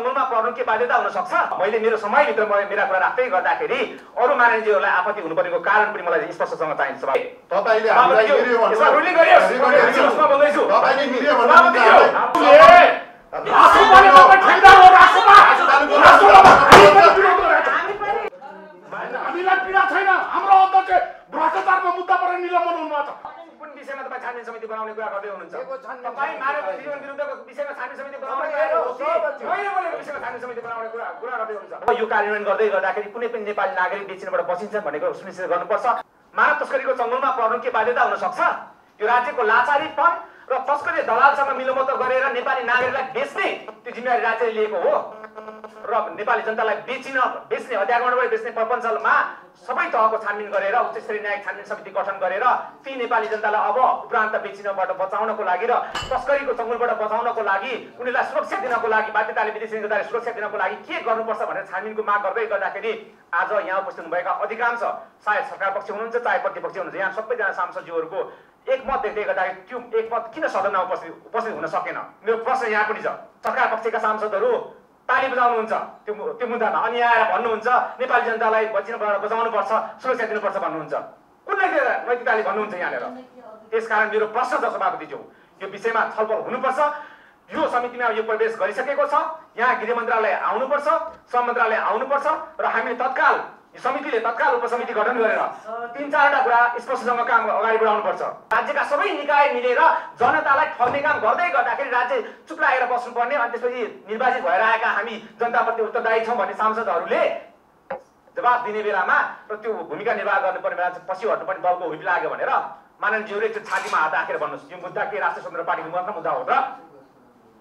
चङ्गुलमा पर्नु के बाध्यता हुन सक्छ? मैले मेरो समयभित्र मेरा कुरा राख्दै गर्दाखेरि अरू मानिसहरूलाई आपत्ति हुनुपर्नेको कारण पनि मलाई स्पष्टसँग चाहिन्छ। तपाईले हामीलाई मिल्यो भन्नु यसमा रुलिङ गरियोस्। यसमा बोल्दैछु। तपाईले मिल्यो भन्नु रासो बनेको ठेन्डा हो रासोमा हामीलाई पीडा छैन। हाम्रो अध्यक्ष भ्रष्टाचारमा मुद्दा पर निलम्बन हुनुभएको छ। कुन विषयमा तपाईँ छानबिन समिति बनाउने कुरा गर्दै हुनुहुन्छ? तपाईँ मानव जीवन विरुद्धको विषयमा छानबिन समिति बनाउने मैले बोलेको विषयमा छानबिन समिति बनाउने कुरा गर्दै हुनुहुन्छ। यो कार्यान्वयन गर्दै गर्दाखेरि कुनै पनि नेपाली नागरिक बेचिनबाट बचिन्छन् भनेको सुनिश्चित गर्नुपर्छ। मानव तस्करीको चङ्गुलमा पर्नु के बाध्यता हुन सक्छ? यो राज्यको लाचारीपन र तस्करी दलालसँग मिलोमतो गरेर नेपाली नागरिकलाई बेच्ने त्यो जिम्मेवारी राज्यले लिएको हो र नेपाली जनतालाई बेच्ने हत्याकाण्डबाट बेच्ने प्रपञ्चमा सबै तहको छानबिन गरेर उच्च स्तरीय न्यायिक छानबिन समिति गठन गरेर ती नेपाली जनतालाई अब उपरान्त बेचिनबाट बचाउनको लागि र तस्करीको चङ्गुलबाट बचाउनको लागि उनीहरूलाई सुरक्षा दिनको लागि बाध्यताले विदेशी निगरानी सुरक्षा दिनको लागि के गर्नुपर्छ भनेर छानबिनको माग गर्दै गर्दाखेरि आज यहाँ उपस्थित हुनुभएका अधिकांश सायद सरकार पक्ष हुनुहुन्छ चाहे प्रतिपक्ष हुनुहुन्छ यहाँ सबैजना सांसदज्यूहरूको एकमत देख्दै गर्दाखेरि त्यो एकमत किन सदनमा उपस्थित हुन सकेन? मेरो प्रश्न यहाँ पनि छ। सरकार पक्षका सांसदहरू ताली बजाउनुहुन्छ त्यो मुद्दामा अनि आएर भन्नुहुन्छ नेपाली जनतालाई बचाउनुपर्छ सुरक्षा दिनुपर्छ भन्नुहुन्छ। कुनलाई नैतिकताले भन्नुहुन्छ यहाँनिर? त्यसकारण मेरो प्रश्न छ सभापतिज्यू, यो विषयमा छलफल हुनुपर्छ। यो समितिमा यो प्रवेश गरिसकेको छ। यहाँ गृह मन्त्रालय आउनुपर्छ, श्रम मन्त्रालय आउनुपर्छ र हामीले तत्काल समितिले तत्काल उपसमिति गठन गरेर 3-4वटा कुरा स्पष्टसँग काम अगाडि बढाउनुपर्छ। राज्यका सबै निकाय मिलेर जनतालाई ठग्ने काम गर्दै गर्दाखेरि राज्य चुप लागेर बस्नुपर्ने अनि त्यसपछि निर्वाचित भएर आएका हामी जनताप्रति उत्तरदायी छौँ भन्ने सांसदहरूले जवाफ दिने बेलामा र त्यो भूमिका निर्वाह गर्नुपर्ने बेला पछि हट्नुपर्ने दलको हुइप लाग्यो भनेर माननीयज्यूले त्यो छातीमा हात राखेर भन्नुहोस् यो मुद्दा के राष्ट्रिय स्वतन्त्र पार्टीको मात्र मुद्दा हो र?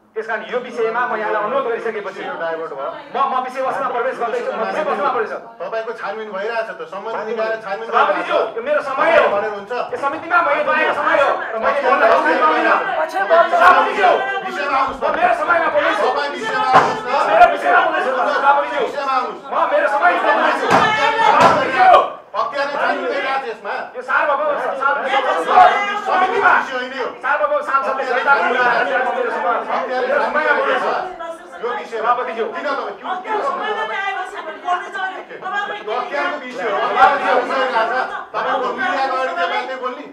त्यसकारण यो विषयमा म यहाँलाई अनुरोध गरिसकेपछि म विषयवस्तुमा प्रवेश गर्दैछु। तपाईको छानबिन भइरहेछ त सम्बन्धित निकायले छानबिन सभापतिज्यू यो मेरो समय हो भनेर हुन्छ। यो समितिमा मैले पाएको समय हो र मैले बोल्न सभापतिज्यू विषयमा आउनुस्। मेरो समयमा बोल्दैछु। तपाईँ विषयमा आउनुस् न। मेरो विषयमा बोल्दैछु सभापतिज्यू। विषयमा आउनुस्। म मेरो समयमा बोल्दैछु सभापतिज्यू। पक्याले छानबिन गरिरहेछ यसमा। यो सार्वभौम समितिमा सार्वभौम सांसदले सहितको कुरा गरेर म मेरो समयमा बोल्दैछु। यो विषय सभापतिज्यू किन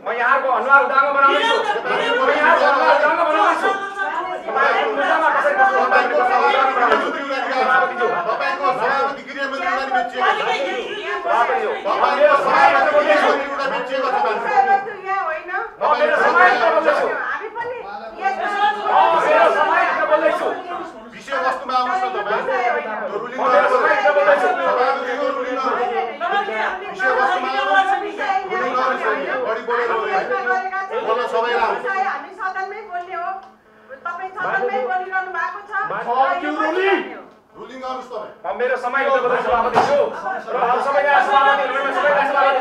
म यहाँको अनुहार उदाङ्ग बनाउँदैछु। विषयवस्तुमा आउनुहोस् न तपाईँ। रुलिङ गर्नुहोस् तपाईँ। म मेरो समयभित्र बोल्दैछु सभापतिज्यू र सबैजना सभापति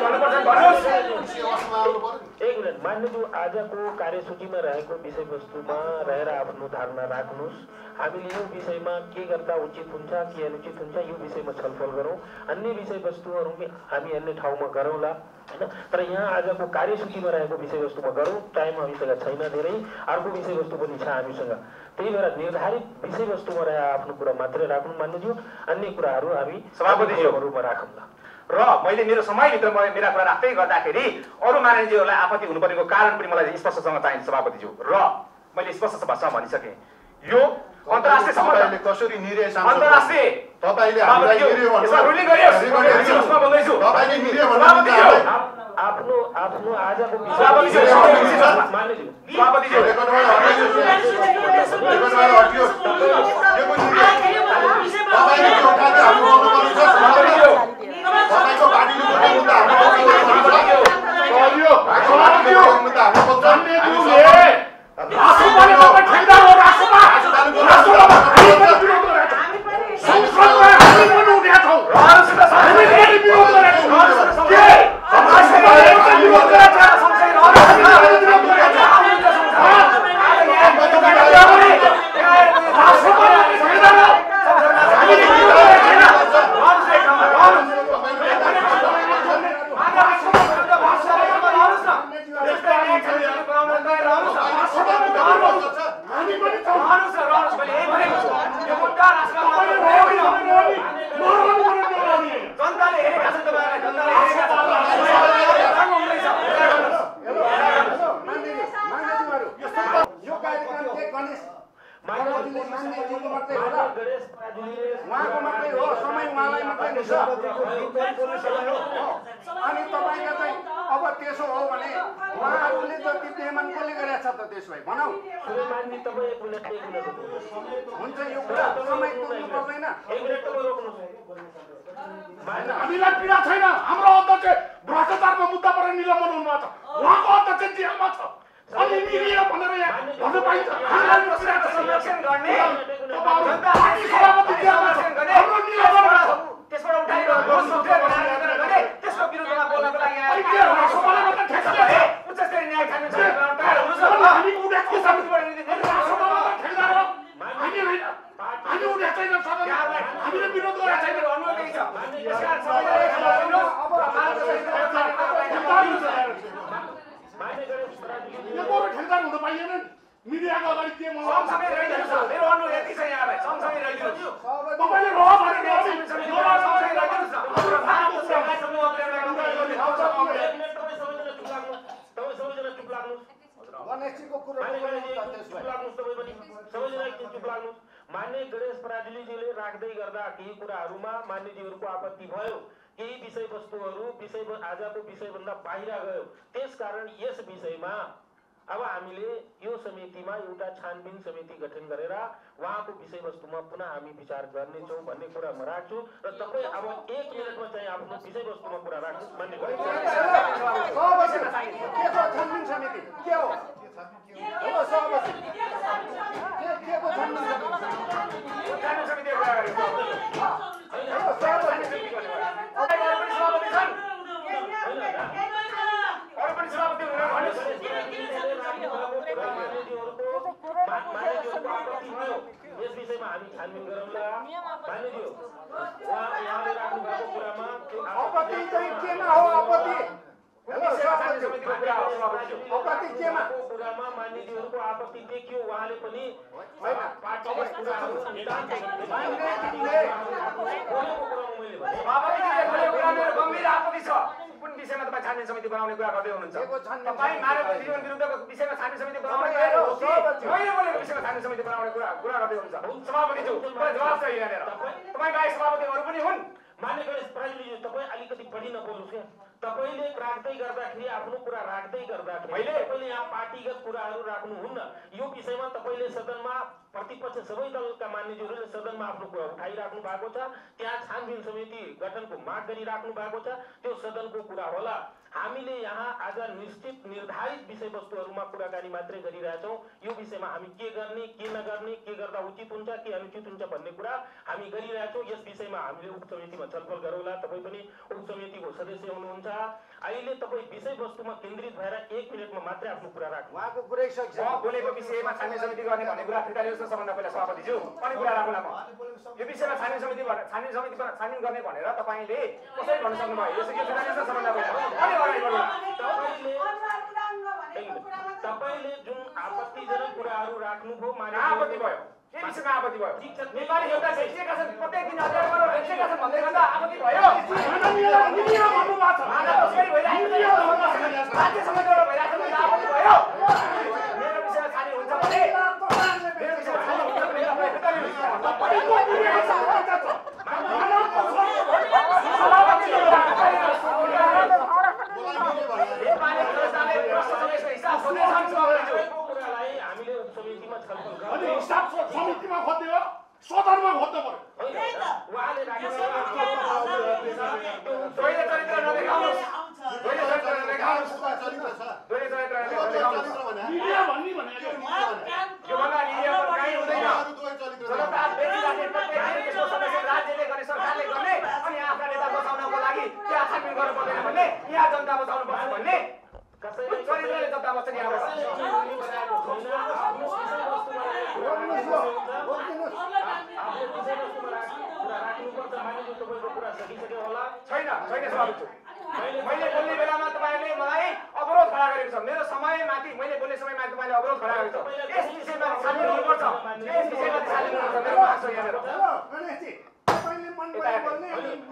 भन्नुपर्छ भन्नुहोस्। विषयवस्तुमा आउनु पर्यो। एक मिनट मान्यज्यू, आजको कार्यसूचीमा रहेको विषयवस्तुमा रहेर आफ्नो धारणा राख्नुहोस्। हामीले यो विषयमा के गर्दा उचित हुन्छ के अनुचित हुन्छ यो विषयमा छलफल गरौँ। अन्य विषयवस्तुहरू हामी अन्य ठाउँमा गरौँला हैन, तर यहाँ आजको कार्यसूचीमा रहेको विषयवस्तुमा गरौँ। टाइम हामीसँग छैन धेरै, अर्को विषयवस्तु पनि छ हामीसँग। त्यही भएर निर्धारित विषयवस्तुमा रहेर आफ्नो कुरा मात्रै राख्नु मान्यज्यू, अन्य कुराहरू हामी सभापतिज्यूहरूमा राखौँला। र मैले मेरो समयभित्र मेरा कुरा राख्दै गर्दाखेरि अरू मानिसहरूलाई आपत्ति हुनुपर्नेको कारण पनि मलाई स्पष्टसँग चाहिन्छ सभापतिज्यू र मैले स्पष्ट भाषामा भनिसकेँ। यो अन्तर्राष्ट्रिय सम्बन्ध कसरी निर्णय अन्तर्राष्ट्रिय तपाईले हामीलाई मिल्यो भन्नु। यसमा रुलिङ गरियोस्। यसमा बोल्दैछु। तपाईले मिल्यो भन्नु। आफ्नो आजको सभापतिज्यू मान्यज्यू सभापतिज्यू रेकर्डबाट हटाइयोस्। रेकर्डबाट हटियोस्। यो पनि तपाईले के उठाएर हाम्रो गर्नुपर्छ सभापतिज्यू। तपाईको पार्टीले कुनै मुद्दा हाम्रो रासो बनेको ठेन्डा हो रासोमा संसदमा हामी पनि उठेका छौँ। हामीले विरोध गरेको के मान्यजीको मात्रै हो र उहाँको मात्रै हो समय उहाँलाई मात्रै दिन्छ अनि तपाईँले चाहिँ अब त्यसो हो भने उहाँहरूले जति पेमेन्ट कसले गरेको छ त त्यसो भए भनौ हुन्छ यो कुरा समय तुल्नु पर्दैन हामीलाई पीडा छैन हाम्रो अध्यक्ष भ्रष्टाचारमा मुद्दा परेर निलम्बन हुनुभएको छ उहाँको अध्यक्ष जेलमा छ अनि मिडिया भनेर यहाँ भन्नु पाइन्छ संरक्षण गर्ने पार्टी सभापति जेलमा छ हाम्रो निलम्बन त्यसबाट उठाएर त्यसको विरुद्धमा बोल्नको लागि उच्च स्तरीय न्याय छान्ने तयार हुनु छ हामी उडेको छ हामी उडेको छैन हामीले विरोध गरेका छैन अनुमति छ ठेलदार हुन पाइएन मिडियाको अगाडि के सँगसँगै रहिदिनुहोस् न मेरो अनुरोध यति छ यहाँलाई सँगसँगै रहिदिनुहोस् तपाईँले रह भनेर सँगसँगै रहिदिनुहोस् न हाम्रो भारतको सरकार गणेशजीको कुरो मान्य गणेश पराजुलीजीले राख्दै गर्दा केही कुराहरूमा मान्यजीहरूको आपत्ति भयो केही विषयवस्तुहरू आजको विषयभन्दा बाहिर गयो त्यसकारण यस विषयमा अब हामीले यो समितिमा एउटा छानबिन समिति गठन गरेर उहाँको विषयवस्तुमा पुनः हामी विचार गर्नेछौँ भन्ने कुरा म राख्छु र तपाईँ अब 1 मिनेटमा चाहिँ आफ्नो विषयवस्तुमा कुरा राख्नुहोस् भन्ने छानबिन समिति के हो यस विषयमा हामी छानबिन गरौँला मान्यज्यू उहाँले राख्नु भएको कुरामा आपत्ति चाहिँ केमा हो आपत्ति आपत्ति केमा कुरामा मान्यज्यूहरूको आपत्ति देखियो उहाँले पनि पार्टीको कुराहरू गम्भीर आपत्ति छ कुन विषयमा तपाईँ छानबिन समिति बनाउने कुरा गर्दै हुनुहुन्छ तपाईँ मानव जीवन विरुद्धको विषयमा छानबिन समिति बनाउने मैले बोलेको विषयमा छानबिन समिति बनाउने कुरा गर्दै हुनुहुन्छ सभापतिज्यू जवाब छ यहाँनिर तपाईँ बाहेक सभापति अरू पनि हुन् मान्य गणेश पराजुलीज्यू तपाईँ अलिकति बढी नबोल्नुहोस् क्या तपाईले राख्दै गर्दाखेरि आफ्नो कुरा राख्दै गर्दाखेरि तपाईले यहाँ पार्टीगत कुराहरू राख्नुहुन्न यो विषयमा तपाईले सदनमा प्रतिपक्ष सबै दलका मान्यज्यूहरूले सदनमा आफ्नो कुरा उठाइराख्नु भएको छ त्यहाँ छानबिन समिति गठनको माग गरिराख्नु भएको छ त्यो सदनको कुरा होला हामीले यहाँ आज निश्चित निर्धारित विषयवस्तुहरूमा कुराकानी मात्रै गरिरहेछौँ यो विषयमा हामी के गर्ने के नगर्ने के गर्दा उचित हुन्छ के अनुचित हुन्छ भन्ने कुरा हामी गरिरहेछौँ यस विषयमा हामीले उपसमितिमा छलफल गरौँला तपाईँ पनि उपसमितिको सदस्य हुनुहुन्छ अहिले तपाईँ विषयवस्तुमा केन्द्रित भएर 1 मिनेटमा मात्रै आफ्नो कुरा राख्नु उहाँको कुरै सक्छ बोलेको विषयमा छानबिन समिति गर्ने भन्ने कुरा फिर्ता लिनुहोस् न सबभन्दा पहिला सभापतिज्यू अनि कुरा राखौँला म यो विषयमा छानबिन समिति छानबिन गर्ने भनेर तपाईँले कसरी भन्न सक्नुभयो यो फिर्ता लिनुहोस् न सबभन्दा पहिला अनि तपाईले जुन आपत्तिजनक कुराहरू राख्नुभयो माने आपत्ति भयो के विषयमा आपत्ति भयो नेपाली एउटा शिक्षकका छन् प्रत्येक दिन हजार करोड शिक्षकका छन् भन्दै गर्दा आपत्ति भयो राज्य समितिबाट भइरहेको छ आपत्ति भयो मेरो विषयमा छानी हुन्छ भने मेरो विषयमा छानी हुन्छ भने तपाईँ हामीले उपसमितिमा छलफल अनि हिसाब समितिमा खोज्दै हो सदनमा खोज्नु पर्यो उहाँले मिडिया भन्ने भनेको राज्यले गर्ने सरकारले गर्ने अनि आफ्ना नेता बचाउनको लागि त्यहाँ छानबिन गर्नु पर्दैन भन्ने यहाँ जनता बचाउनु पर्छ भन्ने चरित्रले जनता बच्छ नि छैन सभापति मैले बोल्ने बेलामा तपाईँले मलाई अवरोध खडा गरेको छ मेरो समयमाथि मैले बोल्ने समयमाथि तपाईँले अवरोध खडा गरेको छ यस विषयमा छानबिन गर्नुपर्छ यस विषयमा छानबिन गर्नुपर्छ मेरो माग छ यहाँनिर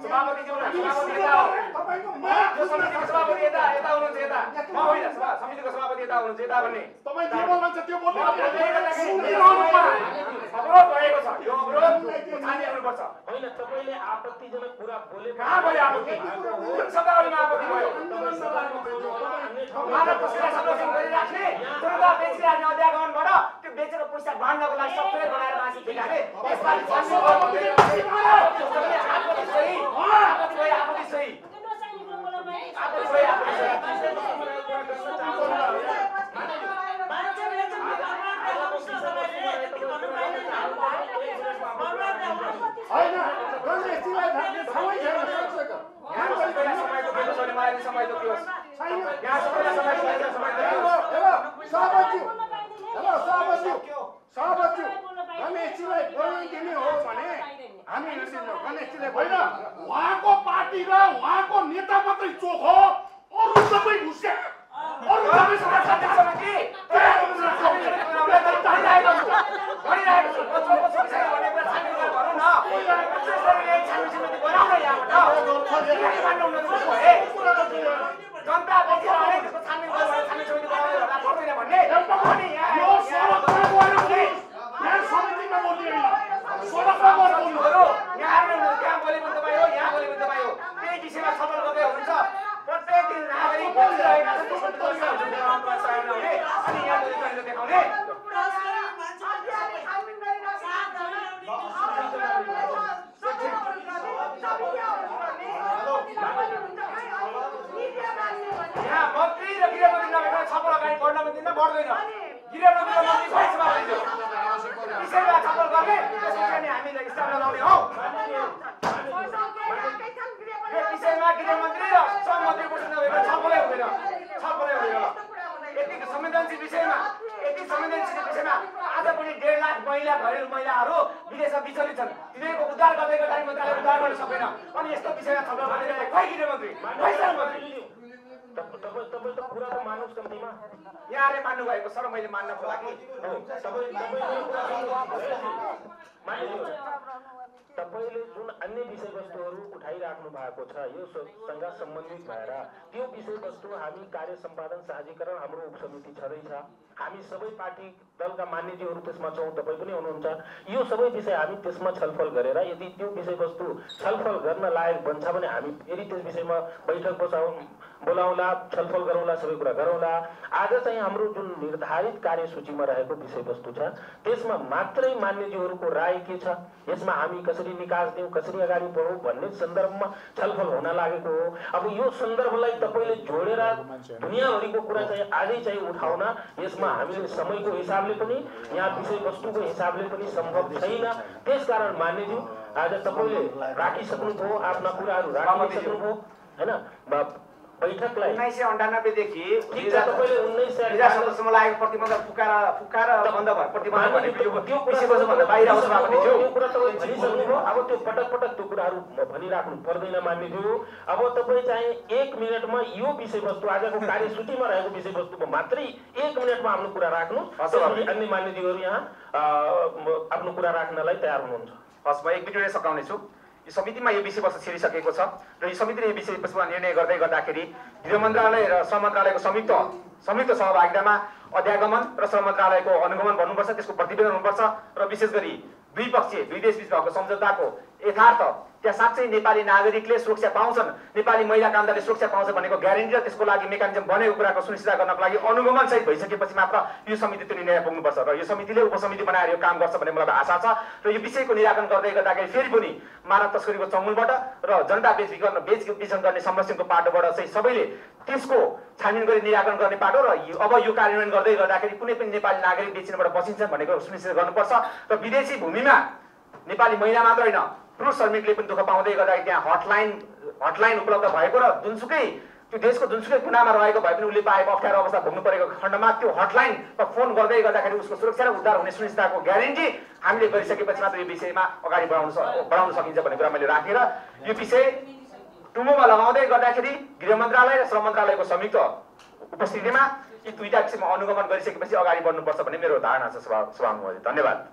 सभापतिज्यू सभापति यता हो यो समितिको सभापति यता हुनुहुन्छ यता म होइन समितिको सभापति यता हुनुहुन्छ यता भन्ने तपाईँ जे बोल्नुहुन्छ त्यो बोल्नु अवरोध हुनुपर्छ। होइन तपाईले आपत्तिजनक कुरा बोले कहाँ भयो आपत्ति? कुन शब्दावलीमा आपत्ति भयो? मानव तस्करी संरक्षण गरिराख्ने दुर्गा बेचिराख्ने अध्यागमनबाट त्यो बेचेको पैसा बाँड्नको लागि सफ्टवेयर बनाएर मान्छे ठिकाने यसपालि छानबिन गर्नुपर्छ। आपत्ति सही, आपत्ति भयो, आपत्ति सही। होइन गणेशजीलाई थाप्ने ठाउँै छैन सक्छको यहाँ सबैलाई समय तोकेको छ भने मलाई समय तोकियोस्। छैन। यहाँ सबैलाई समय तोकेको छ, समय तोकियोस्। सहबज्यू गणेशजीलाई बोल्न दिने हो भने हामी नदिन्छौँ। गणेशजीले होइन उहाँको पार्टी र उहाँको नेता मात्रै चोख हो, अरू सबै घुस्या, अरू सबै छानबिन समिति भनिरहेको छु। कसको विषयमा भन्ने कुरा छानबिन गरेर भनौँ न। त्यसरी यही छानबिन समिति बनाउन यहाँबाट किन मान्नुहुन्न त्यसको है? जनता बेचेर भने त्यसको छानबिन गरेर छानबिन समिति बनाउने भन्दा पर्दैन भन्ने अनि यो सडकमा गएर बोल्नुहोस्, यहाँ समितिमा बोल्ने होइन, सडकमा गएर बोल्नुहोस्। त्यहाँ बोले पनि तपाईँ हो, यहाँ बोले पनि तपाईँ हो। त्यही विषयमा छलफल गर्दै हुनुहुन्छ। प्रत्येक दिन नागरिक बसिरहेका छन्, त्यसको दोषी हुन्छ देखाउनु सहयोग नहुने अनि यहाँ बोले कहिले देखाउने। यहाँ मन्त्री र गृहमन्त्री नभएर छलफल अगाडि बढ्न पनि दिन्न, बढ्दैन। गृहमन्त्री र मन्त्री भइसमा भइदियो विषयमा छलफल गर्ने, त्यसपछि हामीले स्टाफ लगाउने हौ। यो विषयमा गृहमन्त्री र सहमन्त्री उपस्थित नभएर छलफलै हुँदैन, छलफलै हुँदैन। यति संवेदनशील विषयमा, यति संवेदनशील विषयमा आज पनि 1.5 लाख महिला घरेलु महिलाहरू विदेशमा विचलित छन्। तिनीहरूको उद्धार गर्दै गर्दाखेरि मन्त्रालयले उद्धार गर्न सकेन अनि यस्तो विषयमा छलफल गरिरहेको खै गृहमन्त्री, खै सहमन्त्री? तपाईँ त कुरा त मान्नुहोस् कम्तीमा। यहाँले मान्नु भएको छ र मैले मान्नको लागि तपाईले जुन अन्य विषयवस्तुहरू उठाइराख्नु भएको छ यो सँग सम्बन्धित भएर त्यो विषयवस्तु हामी कार्य सम्पादन साझीकरण हाम्रो उपसमिति छँदैछ। हामी सबै पार्टी दलका मान्यजीहरू त्यसमा छौँ, तपाईँ पनि हुनुहुन्छ। यो सबै विषय हामी त्यसमा छलफल गरेर यदि त्यो विषयवस्तु छलफल गर्न लायक बन्छ भने हामी फेरि त्यस विषयमा बैठक बोलाउँला, छलफल गरौँला, सबै कुरा गरौँला। आज चाहिँ हाम्रो जुन निर्धारित कार्यसूचीमा रहेको विषयवस्तु छ त्यसमा मात्रै मान्यजीहरूको राय के छ, यसमा हामी कसरी निकास दिउँ, कसरी अगाडि बढौँ भन्ने सन्दर्भमा छलफल हुन लागेको हो। अब यो सन्दर्भलाई तपाईँले जोडेर दुनियाँभरिको कुरा चाहिँ आजै चाहिँ उठाउन यसमा हामीले समयको हिसाबले पनि यहाँ विषयवस्तुको हिसाबले पनि सम्भव छैन। त्यसकारण मान्यज्यू आज तपाईँले राखिसक्नुभयो, आफ्ना कुराहरू राखिसक्नुभयो होइन। बैठकलाई 1998 देखि तपाईँले 1997 सम्म लागेको प्रतिबन्ध फुकाएर बन्द भयो। प्रतिबन्ध भनेको त्यो विषयको भन्दा बाहिर आउँछ भने त्यो कुरा तपाईँ भनिसक्नुभयो। अब त्यो पटक पटक त्यो कुराहरू भनिराख्नु पर्दैन मान्यज्यू। अब तपाईँ चाहिँ 1 मिनटमा यो विषयवस्तु आजको कार्यसूचीमा रहेको विषयवस्तुको मात्रै 1 मिनटमा आफ्नो कुरा राख्नु, त्यसपछि अन्य मान्यज्यूहरू यहाँ आफ्नो कुरा राख्नलाई तयार हुनुहुन्छ। हस्, म 1 मिनटमै सकाउने छु। यो समितिमा यो विषयवस्तु छिरिसकेको छ र यो समितिले यो विषयवस्तुमा निर्णय गर्दै गर्दाखेरि गृह मन्त्रालय र श्रम मन्त्रालयको संयुक्त सहभागितामा अध्यागमन र श्रम मन्त्रालयको अनुगमन भन्नुपर्छ, त्यसको प्रतिवेदन हुनुपर्छ र विशेष गरी दुई देश बीच भएको सम्झौताको यथार्थ त्यहाँ साँच्चै नेपाली नागरिकले सुरक्षा पाउँछन्, नेपाली महिला कामदारले सुरक्षा पाउँछ भनेको ग्यारेन्टी र त्यसको लागि मेकानिजम बनेको कुराको सुनिश्चित गर्नको लागि अनुगमन सहित भइसकेपछि मात्र यो समिति त्यो निर्णय पुग्नुपर्छ र यो समितिले उपसमिति बनाएर यो काम गर्छ भन्ने मलाई आशा छ। र यो विषयको निराकरण गर्दै गर्दाखेरि फेरि पनि मानव तस्करीको चङ्गुलबाट र जनता बेचबिखन गर्ने संरक्षणको पाटोबाट चाहिँ सबैले त्यसको छानबिन गरी निराकरण गर्ने पाटो र अब यो कार्यान्वयन गर्दै गर्दाखेरि कुनै पनि नेपाली नागरिक बेचिनबाट बचिन्छन् भनेको सुनिश्चित गर्नुपर्छ र विदेशी भूमिमा नेपाली महिला मात्र होइन पुरुष श्रमिकले पनि दुःख पाउँदै गर्दाखेरि त्यहाँ हटलाइन उपलब्ध भएको र जुनसुकै त्यो देशको जुनसुकै कुनामा रहेको भए पनि उसले पाएको अप्ठ्यारो अवस्था भोग्नु परेको खण्डमा त्यो हटलाइनमा फोन गर्दै गर्दाखेरि उसको सुरक्षा र उद्धार हुने सुनिश्चितताको ग्यारेन्टी हामीले गरिसकेपछि मात्र यो विषयमा अगाडि बढाउन सकिन्छ भन्ने कुरा मैले राखेर यो विषय टुङ्गोमा लगाउँदै गर्दाखेरि गृह मन्त्रालय र श्रम मन्त्रालयको संयुक्त उपस्थितिमा यी दुईटा विषयमा अनुगमन गरिसकेपछि अगाडि बढ्नुपर्छ भन्ने मेरो धारणा छ। सभामुखज्यू धन्यवाद।